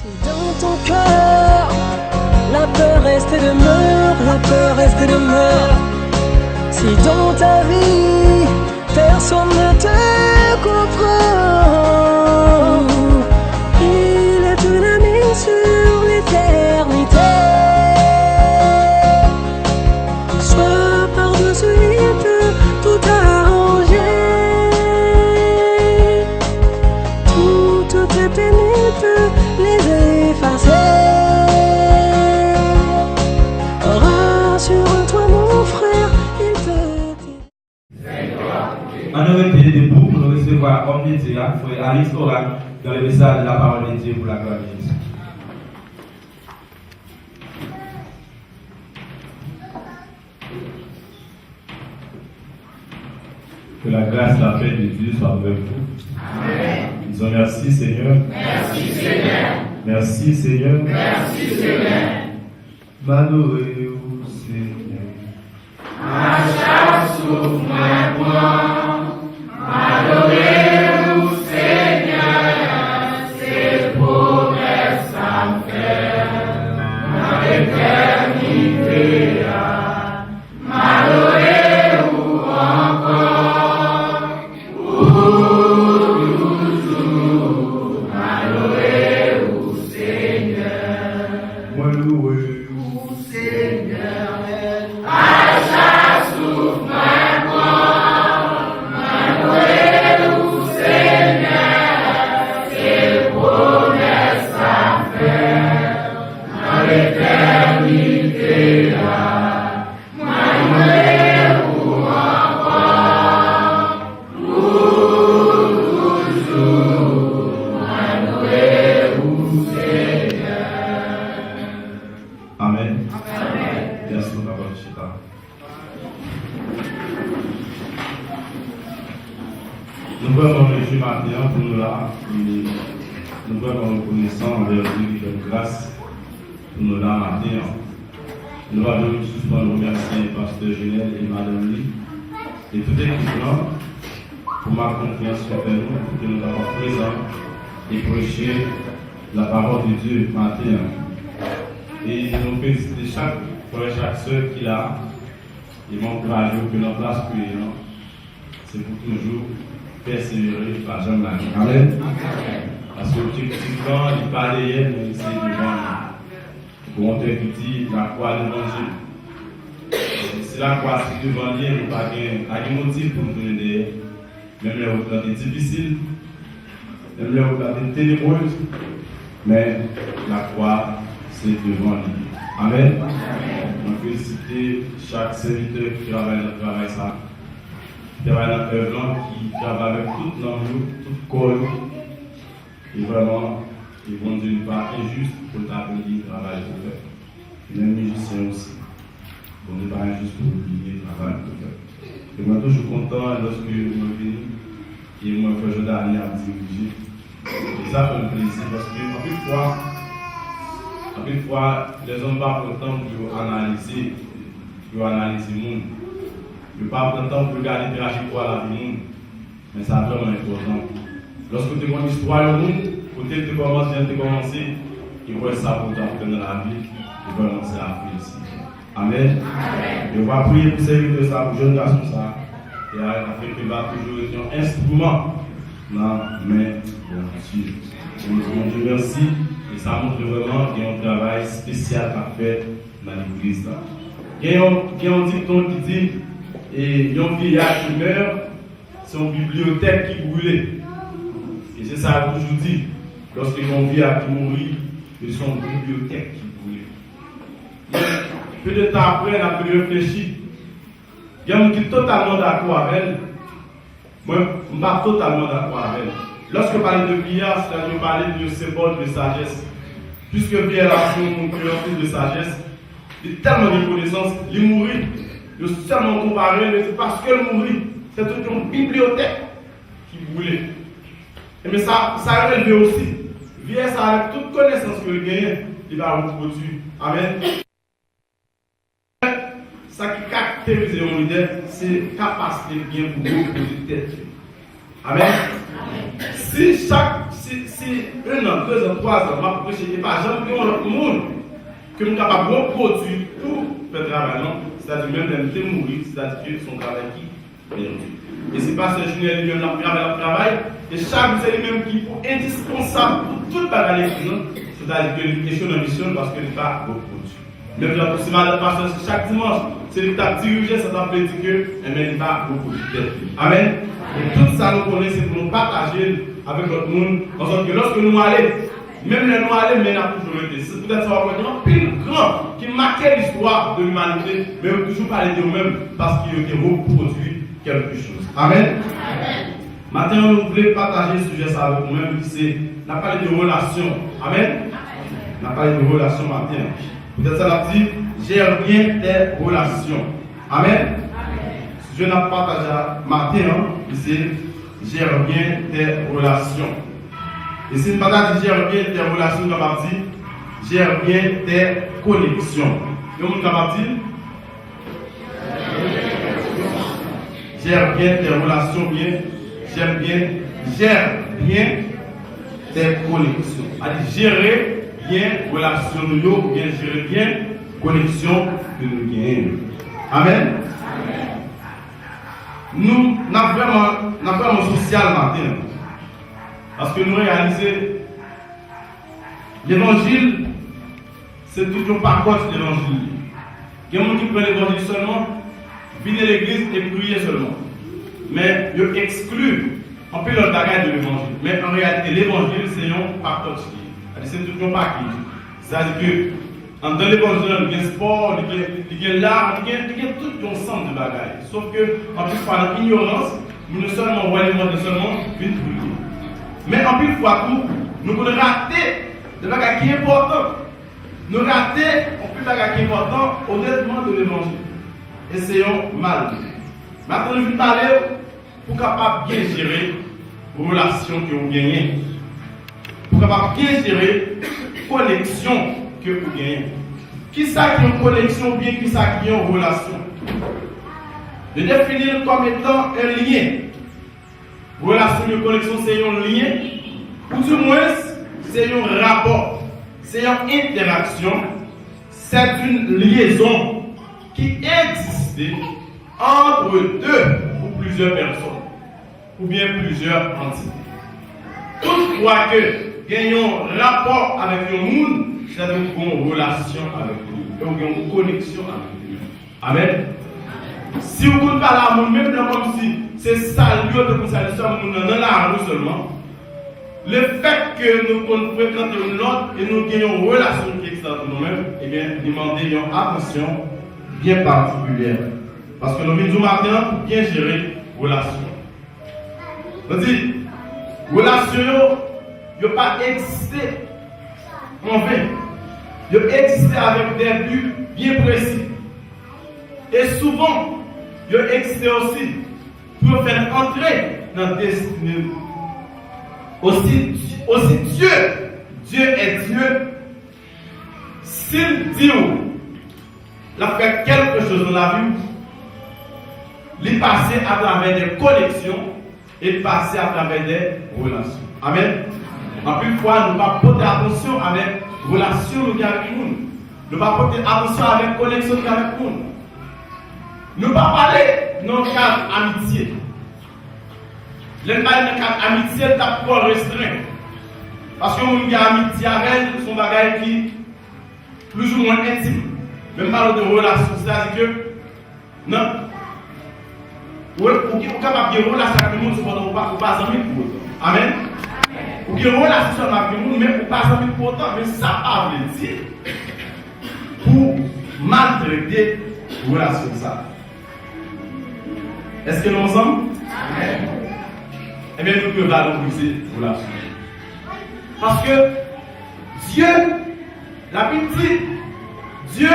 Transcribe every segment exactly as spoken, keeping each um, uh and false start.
Dans ton cœur, la paix reste et demeure, la paix reste et demeure. Si dans ta vie, personne ne te comprend, il est un ami sur l'éternité. Sois par-dessus, il peut tout arranger. Toutes tes peines, il peut les effacer. Rassure-toi, mon frère, il peut t'aider. Ann nou rete debou pou nou resevwa òm de Dye a, frè Alex Orac, dans le message de la parole de Dieu pour la gloire de Jésus. Que la grâce, la paix de Dieu soit avec vous. Amen. Disons merci, Seigneur. Merci, Seigneur. Merci, Seigneur. Merci, Seigneur. M adore ou, Seigneur. A chak souf mwen pran, m adore ou, Senyè, se pwomès sa m fè nan letènite a. M adore ou ankò, pou toujou, m adore ou, Senyè. Mwen louwe ou, Senyè. A chak souf mwen pran, mwen louwe ou, Senyè. Se pwomès sa m fè nan letènite a. Mwen louwe ou ankò, pou toujou, mwen louwe ou, Senyè. Amèn. Amèn. Yes, nou kapab chita. Nou vrèman rejwi maten an pou nou la, e nou vrèman rekonesan anvè Dye ki fè n gras pou nou la maten an. Nou pa dwe sispann remèsye pastè Jonel e madanm li e tout ekip lan pou mak konfyans yo fè nou pou ke nou kapab prezan e preche la parole de Dieu maten an. E nou felisite chak frè, chak sè ki la. E m ankouraje w ke nan plas ke w ye an, se pou toujou pèsevere, pa janm lage. Amèn. Paske objektif lan, li pa dèyè, men se devan li. Gen yon tèks ki di, la croix devan je. Si lakwa se devan li, nou pa gen, pa gen motif pou nou tounen dèyè. Menm lè wout lan te difisil, menm lè wout lan te tenebrez, men lakwa se devan li. Amèn. Mwen felisite chak sèvitè ki travay nan travay sa, ki travay nan èv lan, ki travay avèk tout nanm yo, tout kò yo. E vrèman, e Bondye li pa enjis pou l ta bliye travay pou fè. Menm mizisyen osi. Bondye pa enjis pou l bliye travay pou fè. E mwen toujou kontan lòske mwen vini e mwen wè frè Jordany ap dirije. E sa fè m plezi paske anpil fwa, anpil fwa, lèzòm pa pran tan pou yo analize, pou yo analize moun. Yo pa pran tan pou yo gade trajektwa lavi moun. Men sa vrèman enpòtan. Lòske w te konn istwa yon moun, kote l te kòmanse, jan l te kòmanse, e w wè sa Bondye ap fè nan lavi l, e vrèman se a felisite. Amèn. E w va priye pou sèvitè sa, pou jèn gason sa, e a, afin ke l va toujou rete yon enstriman nan men Bondye. Nou di Bondye mèsi, e sa montre vrèman gen yon travay espesyal k ap fèt nan legliz la. Gen yon, gen yon dikton ki di, e, yon vieillard qui meurt, se yon bibliyotèk ki brile. E se sa yo toujou di, lòske gen yon vye a ki mouri, se yon bibliyotèk ki brile. Men, pe de tan apre, n ap vin reflechi. Gen moun ki totalman dakò avè l. Mwen, m pa totalman dakò avè l. Lòske yo pale de vye a, sètadi yo pale de yon senbòl de sajès. Piske vye a se yon moun ki ranpli de sajès, li tèlman gen konesans, li mouri. Yo sèlman konpare l, e se paske l mouri, se tout yon bibliyotèk ki boule. Ebyen, sa, sa yo relve osi. Vye sa, avèk tout konesans ke l genyen, li pa repwodui. Amèn. Sa ki karakterize yon lidè, se kapasite l gen pou repwodui tèt li. Amèn. Si chak, si, si Se en an, de zan, twa zan, m ap preche, e pa janm gen yon lòt moun ke m kapab repwodui pou fè travay lan, sètadi menm lè m te mouri, sètadi ke se yon travay ki pèdi. E se pastè Junel li menm l ap travay, l ap travay, e chak jou se li menm ki pou endispansab pou tout bagay legliz lan, sètadi ke li echwe nan misyon l paske li pa repwodui. Menm jan tou, si madanm pastè se chak dimanch, se li k t ap dirije, sa t ap vle di ke, enben, li pa repwodui tèt li. Amèn. E tout sa nou konnen, se pou nou pataje l avèk lòt moun, ansòt ke lòske nou ale, menm lè nou ale, men n ap toujou rete. Se poutèt sa w ap wè gen anpil gran ki make listwa de limanite, men yo toujou pale de yo menm, paske yo te repwodui kèlke choz. Amèn. Maten an, nou vle pataje sijè sa avèk ou menm, ki se, n ap pale de relasyon. Amèn. N ap pale de relasyon maten an. Poutèt sa, n ap di, gère bien tes relations. Amèn. Sijè n ap pataje a maten an, ki se, gère bien tes relations. E si n pa ta di gère bien tes relations, nou kapab di, gère bien tes connexions. Yon moun kapab di, gère bien tes relations, bien, j'aime bien, gère bien tes connexions. A di, jere byen relasyon nou yo, oubyen jere byen koneksyon ke nou genyen yo. Amèn. Nou, n ap vrèman, n ap vrèman sosyal maten an. Paske nou reyalize, levanjil, se tout yon pakòt levanjil li. Gen moun ki pran levanjil sèlman, vini legliz e priye sèlman. Men yo ekskli anpil lòt bagay de levanjil. Men an reyalite, levanjil se yon pakòt li ye. Sètadi se tout yon pakèj. Sètadi ke anndan levanjil la, li gen spò, li gen, li gen lar, li gen, li gen tout yon sanm de bagay. Sof ke, anpil fwa, nan inyorans, moun yo sèlman wè levanjil sèlman vin priye. Men anpil fwa tou, nou konn rate de bagay ki enpòtan. Nou rate anpil bagay ki enpòtan, onètman, de levanjil. E se yon mal. Maten, nou vin pale pou kapab byen jere relasyon ke ou genyen. Pou kapab byen jere koneksyon ke ou genyen. Kisa ki yon koneksyon oubyen kisa ki yon relasyon? Yo defini l kòm etan un lien. Relasyon de koneksyon se yon lyen, ou dimwens, se yon rapò, se yon entèraksyon, c'est une liaison qui existe entre deux ou plusieurs personnes, oubyen plizyè antite. Tout fwa ke gen yon rapò avèk yon moun, sètadi ou gen yon relasyon avèk li, e ou gen yon koneksyon avèk li. Amèn. Si ou konn pale a moun, menm lè kòmsi se salye w te konn salye sèlman moun nan, nan lari sèlman, lefètke nou konn frekante youn lòt e nou gen yon relasyon ki egziste ant nou menm, ebyen, li mande yon atansyon byen patikilyè. Paske nou vin di w maten an pou byen jere relasyon. Nou di, relasyon yo, yo pa egziste an ven. Yo egziste avèk de bi byen presi. E souvan, yo egziste osi pou yo fè n antre nan destine nou. Osi, osi Dye, Dye è Dye, si l di w l ap fè kèlke choz nan lavi w, li pase atravè de koneksyon e l pase atravè de relasyon. Amèn. Anpil fwa, nou pa pote atansyon avèk relasyon nou gen avèk moun. Nou pa pote atansyon avèk koneksyon nou gen avèk moun. Nou pa pale nan kad amitye. Lè n pale nan kad amitye, l t ap twò restren. Paske yon moun gen amitye avè l, se yon bagay ki plizoumwen entim. Men m pale de relasyon, sètadi ke nan, ou, ou, ou kapab gen relasyon ak yon moun, sepandan ou pa, ou pa zanmi l pou otan. Amèn? Ou gen relasyon sèlman ak yon moun, men ou pa zanmi l pou otan. Men sa pa vle di pou maltrete relasyon sa. Èske nou ansanm? Amèn. Ebyen, nou dwe valorize relasyon. Paske Dye, Labib di, Dye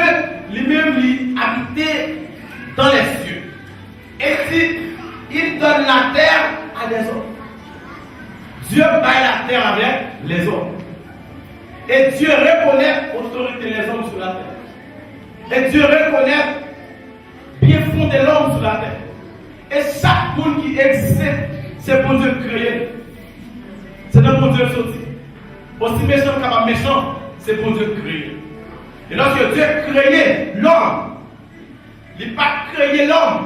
li menm li abite dans les cieux. E li di, il donne la terre à des hommes. Dye bay latè avèk lèzòm. E Dye rekonèt otorite lèzòm sou latè. E Dye rekonèt byen fonde lòm sou latè. E chak moun ki egziste, se Bondye k kreye l. Se nan Bondye l soti. Osi mechan l kapab mechan, se Bondye k kreye. E lòske Dye kreye lòm, li pa t kreye lòm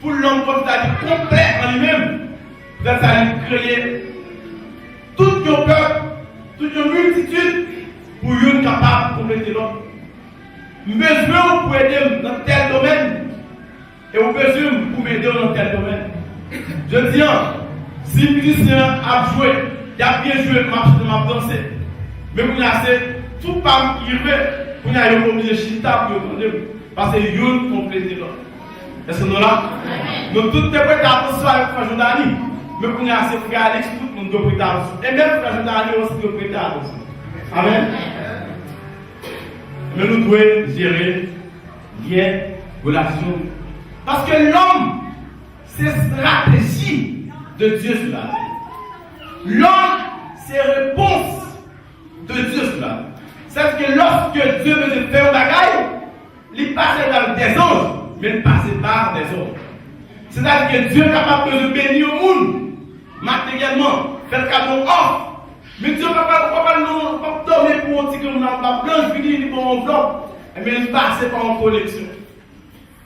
pou lòm kòmsi li konplè an li menm. Poutèt sa, li kreye tout yon pèp, tout yon miltitid pou youn kapab konplete lòt. M bezwen w pou ede m nan tèl domèn, e ou bezwen m pou m ede w nan tèl domèn. Jodi a, si mizisyen an ap jwe, y ap byen jwe, m ap chante, m ap danse. Men kounye a, se tou pa m ki rive, kounye a, yo oblije chita pou yo tande m. Paske youn konplete lòt. Èske nou la? Nou tout te prete atansyon avèk frè Jodani. Men kounye a, se frè Alix, tout moun dwe prete atansyon. E menm frè Jodani osi dwe prete atansyon. Amèn. Men nou dwe jere lyen, relasyon. Paske lòm, se estrateji de Dye sou latè. Lòm, se repons de Dye sou latè. Sètadi ke lòske Dye bezwen fè yon bagay, li pase pa dèzanj, men li pase pa dèzòm. Sètadi ke Dye kapab bezwen beni yon moun materyèlman, fè l kado yon òf. Men Dye pa pral, pa pral non, pa dòmi pou yon ti granmoun nan bab blanch vini, li ba w yon anvlòp. Ebyen, li pase pa yon koleksyon.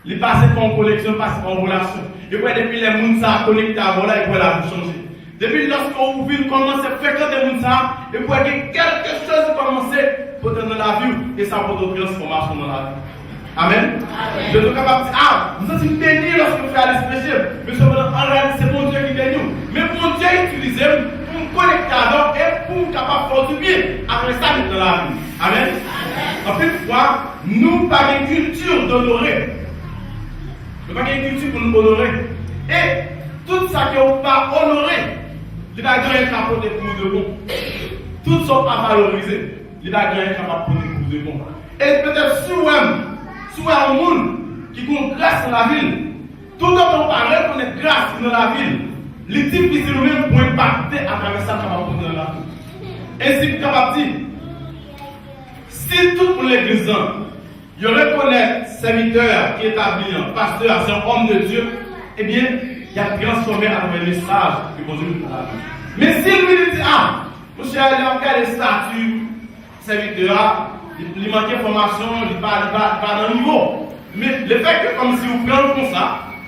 Li pase pa yon koleksyon, li pase pa yon relasyon. E pou wè depi lè moun sa a konekte avè w la, e pou wè lavi w chanje. Depi lòske ou vin kòmanse frekante moun sa a, e pou wè gen kèlke choz ki kòmanse pote nan lavi w, e sa pote yon transfòmasyon nan lavi w. Amèn. Amèn. Jodi w kapab di, a, m santi m beni lòske frè Alix preche, men sepandan, an reyalite, se Bondye ki beni w. Men Bondye itilize m pou m konekte avè w e pou m kapab fè w dibyen apre sa ki nan lavi w. Amèn. Amèn. Anpil fwa, nou pa gen kilti donore. Nou pa gen kilti pou nou onore. E tout sa ke ou pa onore, li pa gen anyen k ap pote pou ou de bon. Tout sa ou pa valorize, li pa gen anyen k ap pote pou ou de bon. E petèt si w wè m, si w wè yon moun ki gen yon gras nan lavi l, toutotan ou pa rekonèt gras ki nan lavi l, li difisil ou menm pou enpakte atravè sa l kapab pote nan lavi w. Ensi m kapab di, si tout moun legliz lan, yo rekonèt sèvitè a ki etabli an, pastè a, se yon òm de Dye, ebyen, y ap transfòme atravè mesaj ke Bondye mete nan lavi l. Men si l vin di, a, monchè, lè m ap gade estati sèvitè a, li, li manke fòmasyon, li pa, li pa, li pa nan nivo. Men lefètke kòmsi ou pran l konsa,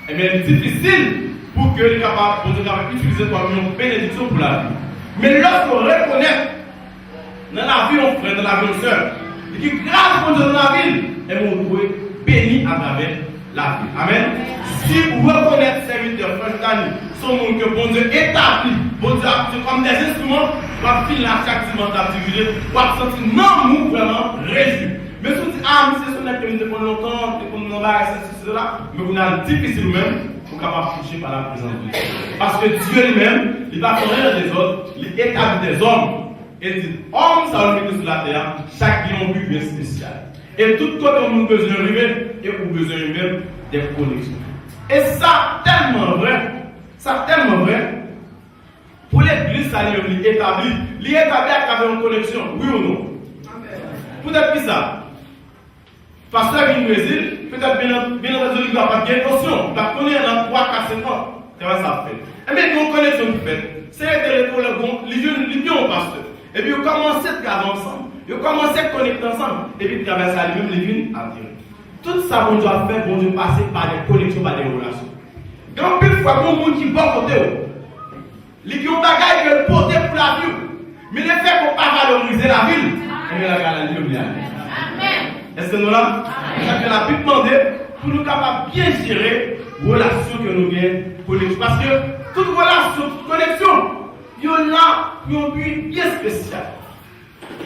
ebyen, li difisil pou ke li kapab, Bondye kapab itilize l kòm yon benediksyon pou lavi w. Men lòske w rekonèt nan lavi yon frè, nan lavi yon sè, e ki gras Bondye nan lavi l, ebyen, ou dwe beni atravè lavi. Amèn. Si ou rekonèt sèvitè, frè Jodani, se yon moun ke Bondye etabli, Bondye ap di kòm de enstriman, w ap vin la chak dimanch, w ap dirije, w ap santi nanm ou vrèman rejwi. Men si w di, a, misye se yon nèg ke m te konn lontan, te konn nan bagay, sesi, sela, men kounye a, l difisil ou menm pou w kapab touche pa la prezans de Dye. Paske Dye li menm, li pa fè anyen nan dezòd, li etabli dèzòm. E di, òm sa yo ki te sou latè a, chak gen yon bi byen espesyal. E tout kote yon moun bezwen rive, e ou bezwen rive, de koneksyon. E sa tèlman vrè, sa tèlman vrè, pou legliz sa li menm li etabli, li etabli atravè yon koneksyon, wi ou non? Poutèt ki sa? Pastè vin Brezil, petèt byen, byen antandi li pa t gen nosyon, li pa t konnen nan twa, kat, senk an, travay sa ap fèt. Ebyen, gen yon koneksyon ki fèt. Se rete, rete, lè bon, li jwenn, li gen yon pastè. Epi yo kòmanse travay ansanm, yo kòmanse konekte ansanm, epi travay sa li menm li vin atire. Tout sa Bondye ap fè, Bondye pase pa de koneksyon, pa de relasyon. Gen anpil fwa, gen yon moun ki bò kote w. Li gen yon bagay ke l pote pou lavi w. Men lefètke w pa valorize lavi l, ebyen, bagay la li menm li ale. Èske nou la? Sa fè Labib mande pou nou kapab byen jere relasyon ke nou gen, koneksyon. Paske tout relasyon, tout koneksyon, yo la pou yon bi byen espesyal.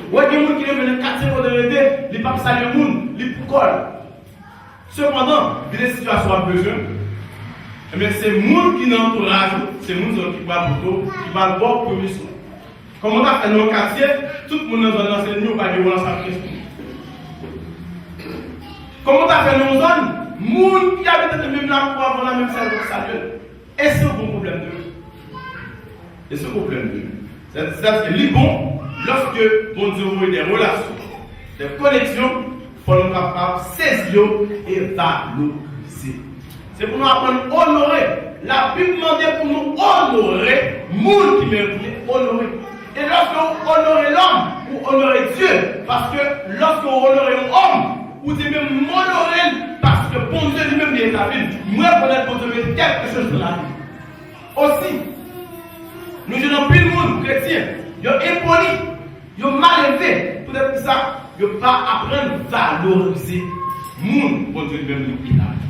Ou wè gen moun ki leve nan katye kote l rete, li p ap salye moun, li pou kò l. Sepandan, gen de sitiyasyon w ap bezwen, ebyen, se moun ki nan antouraj ou, se moun sa yo ki pral pote w, ki pral ba w premye swen. Kòman w ta fè nan yon katye, tout moun nan zòn nan se ènmi w, pa gen relasyon ak kès moun? Kòman w ta fè nan yon zòn, moun ki abite nan menm lakou avè w la, menm sa yo p ap salye l? E se yon gwo pwoblèm de, e se yon pwoblèm de. Sètadi ke li bon, lòske Bondye voye de relasyon, de koneksyon, fò nou kapab sezi yo e valorize. Se pou nou aprann onore. Labib mande pou nou onore moun ki merite onore. E lòske ou onore lòm, ou onore Dye. Paske lòske ou onore yon òm, ou di men m onore l, paske Bondye li menm li etabli l. Mwen rekonèt Bondye mete kèlkesòz nan lavi. Osi, nou jwenn anpil moun, kretyen, yo enpoli, yo malelve. Poutèt ki sa? Yo pa aprann valorize moun Bondye li menm li etabli.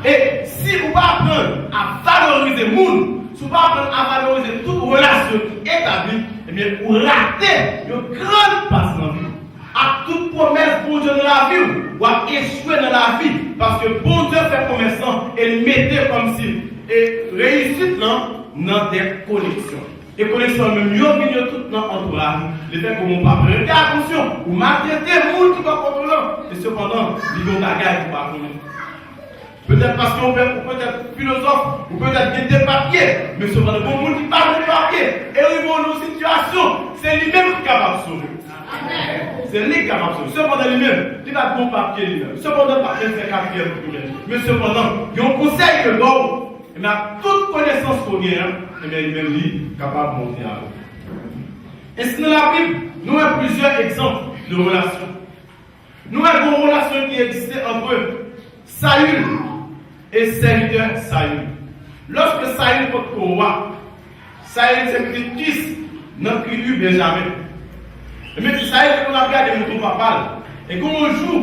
E si ou pa aprann a valorize moun, si ou pa aprann a valorize tout relasyon ki etabli, ebyen, ou rate yon grann pati nan vi w. Ak tout pwomès Bondye nan lavi w, w ap echwe nan lavi, paske Bondye fè pwomès lan e l mete kòmsi e reyisit lan nan de koneksyon. E koneksyon yo menm yo vin yo tout nan antouraj ou. Lefètke ou pa prete atansyon, ou maltrete moun ki bò kote w lan, e sepandan, li gen yon bagay ou pa konnen. Petèt paske ou, ou petèt filozòf, ou petèt gen de papye, men sepandan, gen moun ki pa gen papye, e rive nan yon sitiyasyon, se li menm ki kapab sove. Se li ki kapab sove. Sepandan, li menm, li pa gen papye li menm. Sepandan, l pa gen fè katriyèm pou li menm. Men sepandan, gen yon konsèy ke l ba w, Ebyen, ak tout konesans ke w genyen an, ebyen, li menm li kapab monte avè w. Ensi, nan Labib, nou wè plizyè egzanp de relasyon. Nou wè gon relasyon ki egziste ant Sayil e sèvitè Sayil. Lòske Sayil potko wa, Sayil se pitit Kis nan tribi Benjamen. Ebyen, Sayil te konn ap gade mouton papa l. E gen yon jou,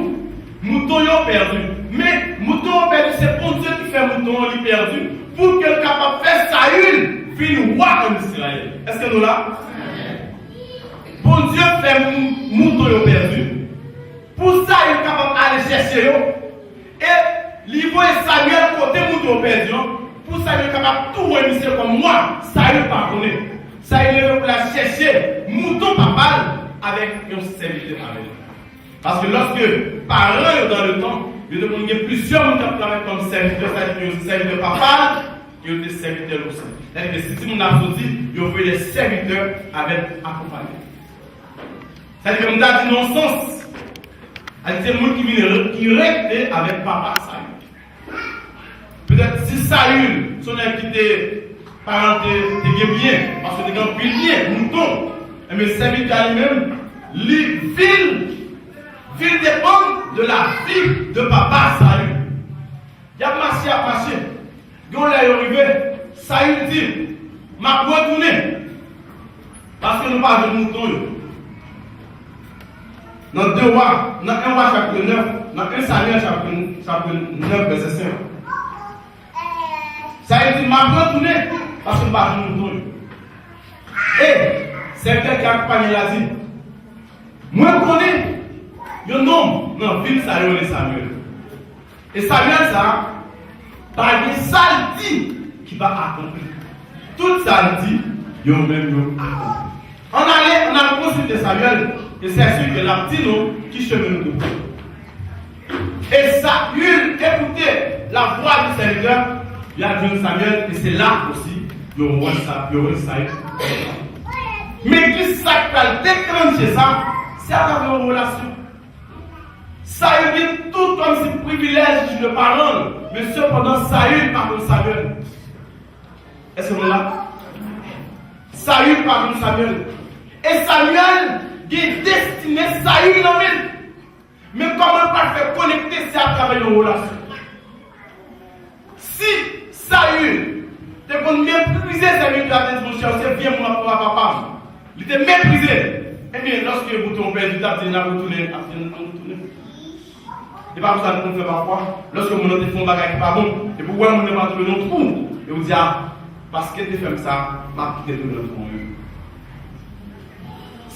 mouton yo pèdi. Men, mouton yo pèdi, se Bondye ki fè mouton yo li pèdi, pou ke l kapab fè Sayil vin wa ann Izrayèl. Èske nou la? Bondye fè mou-, mouton yo pèdi. Pou Sayil kapab ale chèche yo, e li voye Samyèl kote mouton yo pèdi an, pou Samyèl kapab touwe misye kòm wa. Sayil pa konnen. Sayil leve pou l al chèche mouton papa l avèk yon sèvitè avè l. Paske lòske paran yo dan letan, yo te konn gen plizyè moun k ap travay kòm sèvitè, sèvitè, sèvitè papa l, yo te sèvitè l osi. Sètadi ke si timoun nan ap soti, yo voye de sèvitè avèk akonpanye. Sètadi ke m ta di nan yon sans, sètadi se moun ki vin re-, ki rete avèk papa Sayil. Petèt si Sayil se yon nèg ki te parante, te gen byen, paske te gen anpil byen, mouton, enben sèvitè a li menm, li vin, vin depann de lavi de papa Sayil. Y ap mache, y ap mache. Gen yon lè yo rive, Sayil di, "M ap retounen, paske nou pa jwenn mouton yo." Nan de Wa, nan en Wa chapit nèf, nan en Samyèl chapit, chapit nèf, vèsè senk. Sayil di, "M ap retounen, paske m pa jwenn mouton yo." E sèvitè ki akonpanye l la di, "Mwen konnen yon nonm nan vil sa yo rele Samyèl. E Samyèl sa a, pa gen sa l di ki pa akonpli. Tout sa l di, yo menm yo akonpli. Ann ale, ann al konsilte Samyèl, e sèsi ke l ap di nou ki chemen nou dwe pran." E Sayil ekoute lavwa di sèvitè, y al jwenn Samyèl, e se la osi yo wè sa, yo wè sa. Men ki sa k pral deklanche sa? Se atravè yon relasyon. Sayil gen tout kòmsi privilèj de paran l, men sepandan Sayil pa konn Samyèl. Èske nou la? Sayil pa konn Samyèl. E Samyèl gen destine Sayil nan men l. Men kòman l pral fè konekte? Se atravè yon relasyon. Si Sayil te konn meprize sèvitè a, te di, "Monchè, se vye moun ap papa m." Li te meprize l. Ebyen, lòske mouton yo pèdi, l t ap di, "N ap retounen, n ap retounen." E pa konsa nou konn fè pafwa. Lòske moun nan te fè yon bagay ki pa bon, epi w wè moun nan pa tounen nan twou, e w di, "A, paske l te fè m sa, m ap kite l tounen nan twou mwen."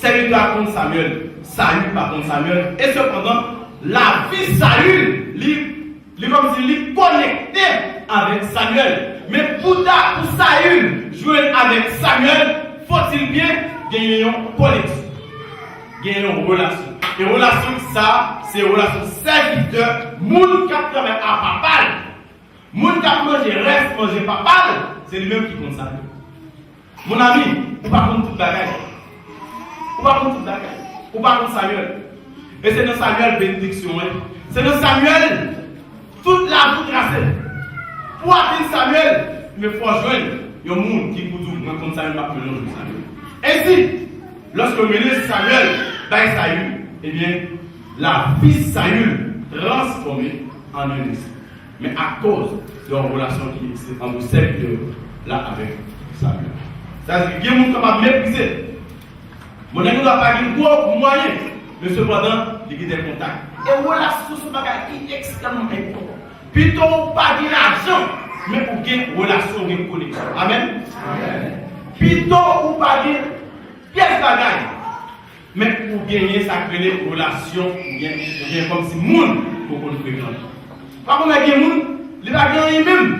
Sèvitè a konn Samyèl, Sayil pa konn Samyèl. E sepandan, lavi Sayil, li, li kòmsi li konekte avèk Samyèl. Men pou ta, pou Sayil jwenn avèk Samyèl, fotil byen genyen yon koneksyon, genyen yon relasyon. E relasyon sa, se relasyon sèvitè, moun k ap travay a papa l. Moun k ap manje rès manje papa l, se li menm ki konn sa. Mon ami, ou pa konn tout bagay. Ou pa konn tout bagay. Ou pa konn Samyèl. E se nan Samyèl benediksyon an ye. Se nan Samyèl tout lavou trase. Pou atenn Samyèl, men fò w jwenn yon moun ki pou di w, "Mwen konn Samyèl, m ap jwenn yon jou Samyèl." Ensi, Lòske yo mennen Samyèl bay Sayil, ebyen, lavi Sayil transfòme an yon lespri. Men akoz de yon relasyon ki egziste ant sèvitè la avèk Samyèl. Sa vle di, gen moun kapab meprize. Bon, nèg la pa gen gwo mwayen, men sepandan, li gen de kontak. E relasyon se yon bagay ki ekstrèmman enpòtan. Pito ou pa gen lajan, men ou gen relasyon, ou gen koneksyon. Amèn? Pito ou pa gen pyès bagay, men ou genyen sa k rele relasyon, ou gen, ou gen kòmsi moun ke w konn frekante. Pa konn gen moun, li pa gen anyen menm.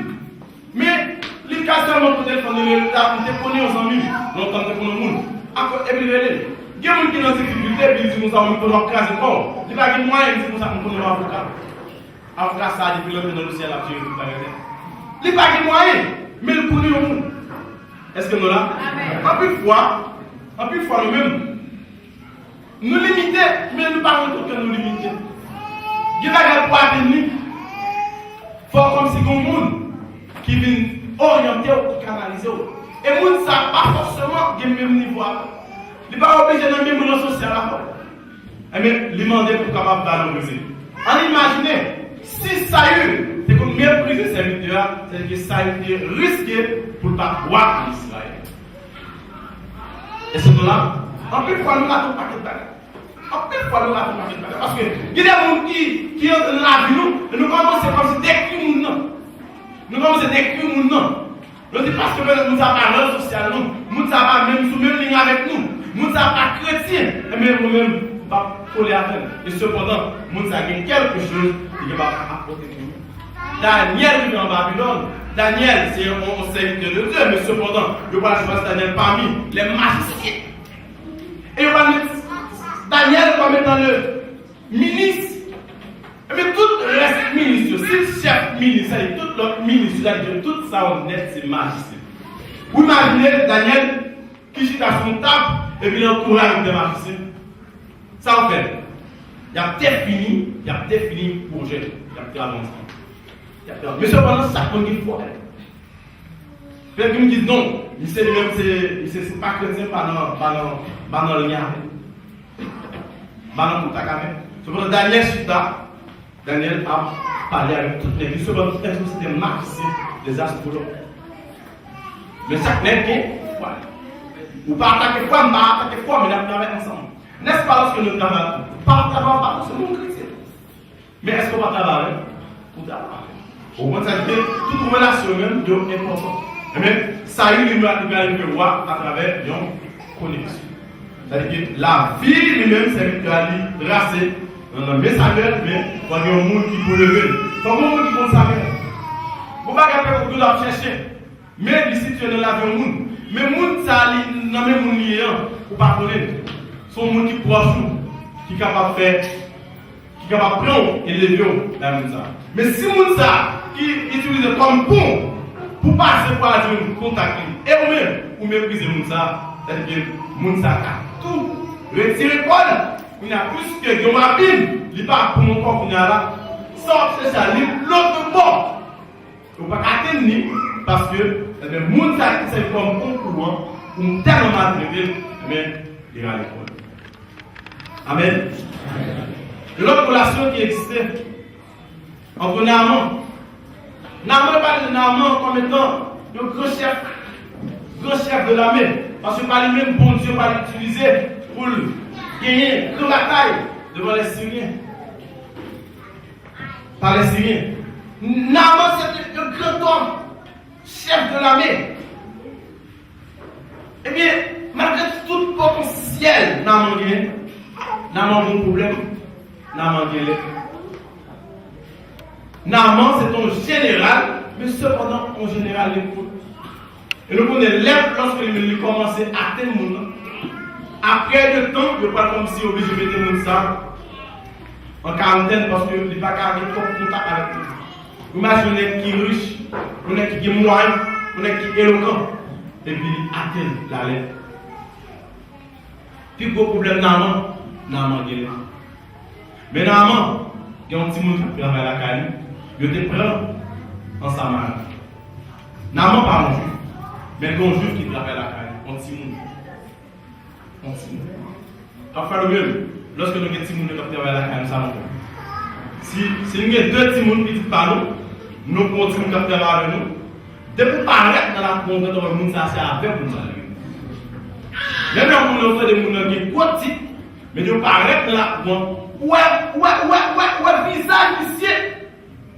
Men, li ka sèlman pran telefòn li, li ta, "M te konnen yon zanmi m, lontan m te konnen yon moun." Ankò, epi l rele l. Gen moun ki nan difikilte, epi li di konsa, "Mwen konnen w ap kraze kò w." Li pa gen mwayen, li di konsa, "Mwen konnen yon avoka. Avoka sa a, depi l antre nan dosye a, l ap jere tout bagay nèt." Li pa gen mwayen, men l konnen yon moun. Èske nou la? Anpil fwa, anpil fwa nou menm, nou limite, men nou pa rann kont ke nou limite. Gen bagay pou atenn li, fò kòmsi gen yon moun ki vin oryante w, ki kanalize w. E moun sa a pa fòseman gen menm nivo avè w. Li pa oblije nan menm ran sosyal avè w. Ebyen, li mande pou kapab valorize. Ann imajine, si Sayil te konn meprize sèvitè a, sètadi ke Sayil te riske pou l pa t wa ann Izrayèl. Èske nou la? Anpil fwa, nou rate yon pakèt bagay. Anpil fwa, nou rate yon pakèt bagay. Paske gen de moun ki, ki antre nan lavi nou, e nou kòmanse kòmsi dekri moun nan. Nou kòmanse dekri moun nan. Nou di, "Paske petèt moun sa pa nan sosyal nou, moun sa pa menm sou menm liy avèk nou, moun sa pa kretyen, ebyen, mwen menm, m p ap kole avè l." E sepandan, moun sa gen kèlke choz li kapab apòte pou nou. Danyèl rive an Babilòn. Danyèl se yon, yon sèvitè de Dye, men sepandan, yo pral chwazi Danyèl pami lè majisyen. E yo pral met Danyèl kòm etan le minis. Ebyen, tout rès minis yo, si l chèf minis, sa vle di tout lòt minis yo, sa vle di tout sa yo nèt se majisyen. Ou imajine Danyèl ki chita sou yon tab, epi l antoure avèk de majisyen. Sa yo fè? Y ap defini, y ap defini pwojè, y ap travay ansanm. Y ap travay. Men sepandan, chak moun gen fwa. Pèp ki m di non, misye li menm se, misye se pa kretyen, pa nan, pa nan, pa nan lyen avè l. Pa nan kontak avè l. Sepandan, Danyèl chita, Danyèl ap pale avèk tout nèg yo. Sepandan, tout nèg yo se de majisyen, de astwològ. Men chak nèg gen fwa. Ou pa atake fwa, m pa atake fwa, men n ap travay ansanm. Nèspa, lòske nou travay, pa travay, pa fòseman yon kretyen. Men èske w pa travay avè l? Ou travay avè l. Ou konprann sa vle di? Tout relasyon menm yo enpòtan. Ebyen, Sayil li menm li pral rive wa atravè yon koneksyon. Sa vle di ke lavi li menm, sèvitè a li trase nan, nan men Samyèl, men fò gen yon moun ki pou leve l. Fò gen yon moun ki konn Samyèl. Gon bagay pèp yo ap chèche. Men li sitye nan lavi yon moun. Men moun sa a, li nan men moun li ye an, ou pa konnen l. Se yon moun ki pwòch ou, ki kapab fè, ki kapab pran w e leve w bay moun sa a. Men si moun sa a ki itilize kòm pon pou pase pou al jwenn kontak li, e ou menm, ou meprize moun sa a, sètadi ke moun sa a ka tou retire kò l. Kounye a, piske gen yon abim, li pa pon ankò kounye a la, sa w ap chèche a, li lòt bò. Ou pa ka atenn li, paske, ebyen, moun sa ki sèvi kòm konkouran, ou tèlman maltrete l, ebyen, li rale kò l. Amèn. Yon lòt relasyon ki egziste ant Naaman. Naaman, yo pale de Naaman kòm etan yon gran chèf, gran chèf de lame, paske pa li menm Bondye pral itilize pou l genyen gran batay devan lè Siryen. Palestinyen. Naaman se te yon gran òm, chèf de lame. Ebyen, malgre tout potansyèl Naaman genyen, Naaman gen yon pwoblèm, Naaman gen lè. Naaman se te yon jeneral, men sepandan yon jeneral lekout. E nou konnen lè, lòske li menm li kòmanse atenn moun nan, aprè de tan, yo pral kòmsi oblije mete moun sa an karantèn paske li pa ka gen twòp kontak avèk moun. Ou imajine yon nèg ki rich, yon nèg ki gen mwayen, yon nèg ki elokan, epi li atenn lalè. Pi gwo pwoblèm Naaman, Naaman gen lè. Men Naaman gen yon timoun k ap travay lakay li, yo te pran an Samari. Naaman pa yon Jwif, men gen yon Jwif ki travay lakay li, yon timoun. Kontinye. N ap fè nou menm. Lòske nou gen timoun yo k ap travay lakay nou, sa nou fè? Si, si nou gen de timoun pitit pa nou, nou pran yon timoun k ap travay avè nou, depi w parèt nan lakou an, ou gentan wè moun sa a se avè w moun sa a ye. Menm lè moun nan, ou tande moun nan gen gwo tit, men depi w parèt nan lakou an, ou wè, ou wè, ou wè, ou wè, ou wè vizaj misye.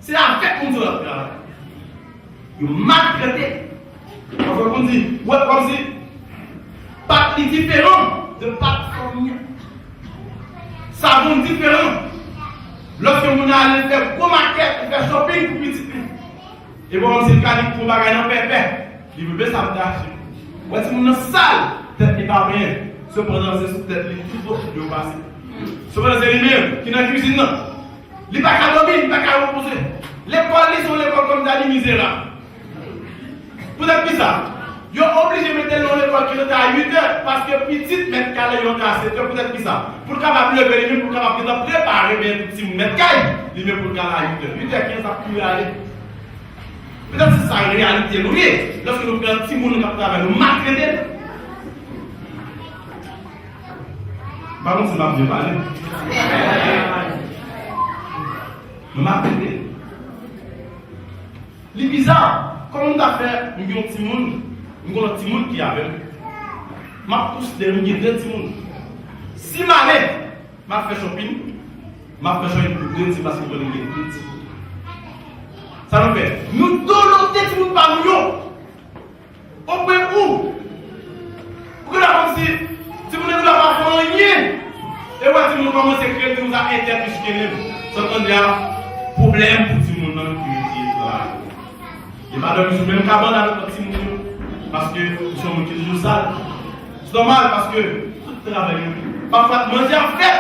Se avèk moun sa w ap travay. Yo maltrete. Pafwa moun di, wè, kòmsi pat li diferan de pat fanmi an. Savon diferan. Lòske moun nan ale fè gwo makèt, li fè shopping pou pitit li. E bon, kòmsi l ka di pou bagay nan pèpè. Li vle sa pou ta achte. Wè timoun nan sal, tèt li pa benyen. Sepandan, se sou tèt li tout lòt yo pase. Sepandan, se li menm ki nan kwizin nan. Li pa ka dòmi, li pa ka repoze. Lekòl li se yon lekòl kòm ta di mizerab. Poutèt kisa? Yo oblije mete l nan yon lekòl ki rete a uit è, paske pitit mèt kay la yo antre a sèt è. Poutèt kisa? Pou l kapab leve li menm, pou l kapab gentan prepare, benyen tout timoun mèt kay li menm pou l ka al a uit è. Uit è, kiyès ap kouri ale? Petèt se sa reyalite nou ye. Lòske nou pran timoun nou k ap travay, nou maltrete l. M pa konn si m ap byen pale. Nou maltrete l. Li biza. Kòman m ta fè m gen yon timoun, m gen yon lòt timoun ki avè m? M ap konsidere m gen de timoun. Si m ale, m ap fè shopping, m ap fè shopping pou de ti paske m konnen m gen de ti. Sa nou fè? Nou dolote timoun pa nou yo. Opwen ou. Ou genlè kòmsi timoun nan genlè pa fè anyen. E wè timoun kòmanse kreye timoun sa entèl plis ke menm. Sa tande a pwoblèm pou timoun nan ki retire travay. Li pa dòmi sou menm kabann avèk lòt timoun yo. Paske li se yon moun ki toujou sal. Se nòmal paske tout travay yo. Pafwa manje ap fèt,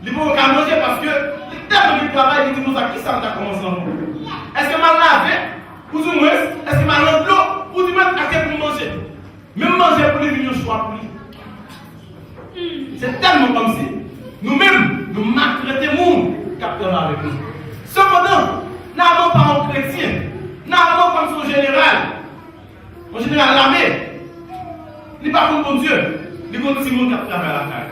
li poko ka manje paske li tèlman gen travay, li di konsa, "Kisa m ta kòmanse ankò? Èske m al lave? Oudimwens, èske m al nan dlo? Oudimwens, èske pou m manje?" Menm manje pou li vin yon chwa pou li. Se tèlman kòmsi nou menm, nou maltrete moun k ap travay avèk nou. Sepandan, Naaman pa yon kretyen. Naaman kòmsi yon jeneral. Yon jeneral lame. Li pa konn Bondye. Li konn timoun k ap travay lakay.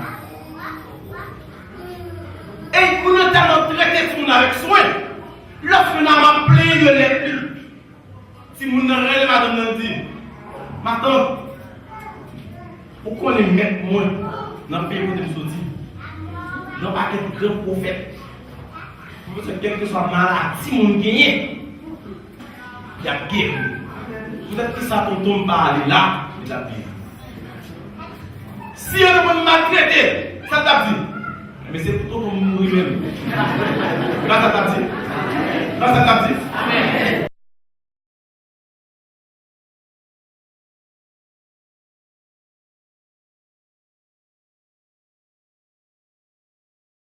E moun yo tèlman trete timoun avèk swen. Lòske Naaman ap plenyen de lèt li. Timoun nan rele madanm nan, li di, "Matant, ou konnen mèt mwen nan peyi kote m soti, gen yon pakèt gran pwofèt. Pwofèt, kèlkeswa maladi moun genyen, y ap geri. Poutèt kisa tonton m pa ale la?" Li t ap di, "Si yo te konn maltrete l, sa l t ap di?" Men se pou tonton m mouri menm. Gad sa l t ap di. Gad sa l t ap di.